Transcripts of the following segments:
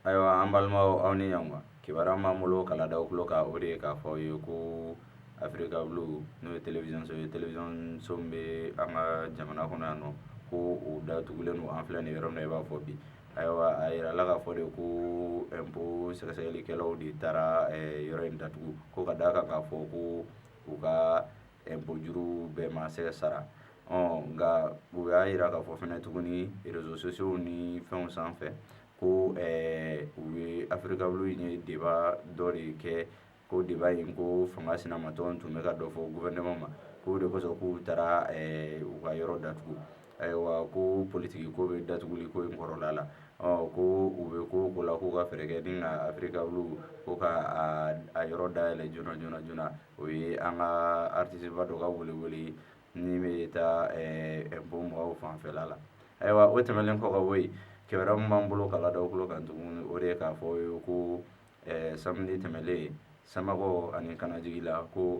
Ayiwa, an balimaw, aw ni ɲankuma. Kibaruya b'an bolo k'a da aw tulo kan, o de ye k'a fɔ aw ye ko Africa Blue, n'o ye télévision so ye, télévision so min bɛ an ka jamana kɔnɔ yan nɔ, ko o datugulen don. An filɛ nin yɔrɔ min na i b'a fɔ bi. Ayiwa, a yirala k'a fɔ de ko impôt sɛgɛsɛgɛlikɛlaw de taara yɔrɔ in datugu, ko ka d'a kan k'a fɔ ko u ka impôt juru bɛɛ ma se ka sara. Ɔ nka u y'a yira k'a fɔ fɛnɛ tuguni réseaux sociaux ni fɛnw sanfɛ ko u ye Africa Blue in ye débat dɔ de kɛ, ko débat in ko fanga sinamatɔn tun bɛ ka dɔ fɔ gouvernement ma, k'o de kosɔn k'u taara u ka yɔrɔ datugu. Ayiwa, ko politiki ko bɛ datuguli ko in kɔrɔla la. Ɔ ko u bɛ ko o ko la, k'u ka fɛɛrɛ kɛ ni ka Africa Blue ko ka a yɔrɔ dayɛlɛ joona joona joona. O ye an ka artiste ba dɔ ka welewele min bɛ taa impôt mɔgɔw fanfɛla la. Ayiwa, o tɛmɛnen kɔ ka bɔ yen, kibaruya min b'an bolo k'a da aw tulo kan tuguni, o de ye k'a fɔ ye ko samedi tɛmɛlen, Samakɔ ani Kanajigila, ko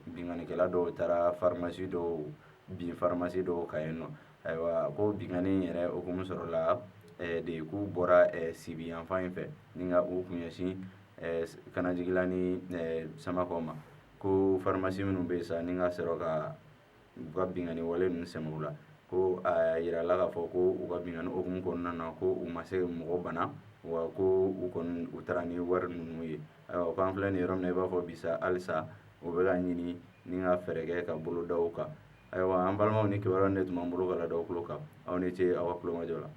binkannikɛla dɔw taara pharmacie dɔw bin, pharmacie dɔw kan yen nɔ. Ayiwa, ko binkanni yɛrɛ hukumu sɔrɔla de k'u bɔra Sibi yanfan in fɛ ni ka u kun ɲɛsin Kanajigila ni Samakɔ ma, ko pharmacie minnu bɛ yen sa, ni ka sɔrɔ ka u ka binkanni wale ninnu sɛmɛ u la. Ko a yirala k'a fɔ ko u ka binkanni hukumu kɔnɔna na, ko u ma se mɔgɔ bana, wa ko u kɔni u taara ni wari ninnu ye. Ayiwa, ko an filɛ nin yɔrɔ min na i b'a fɔ bi sa, halisa u bɛ ka ɲini ni ka fɛɛrɛ kɛ ka bolo da u kan. Ayiwa, an balimaw, ni kibaruya de tun b'an bolo ka da aw tulo kan. Aw ni ce aw ka tulomajɔ la.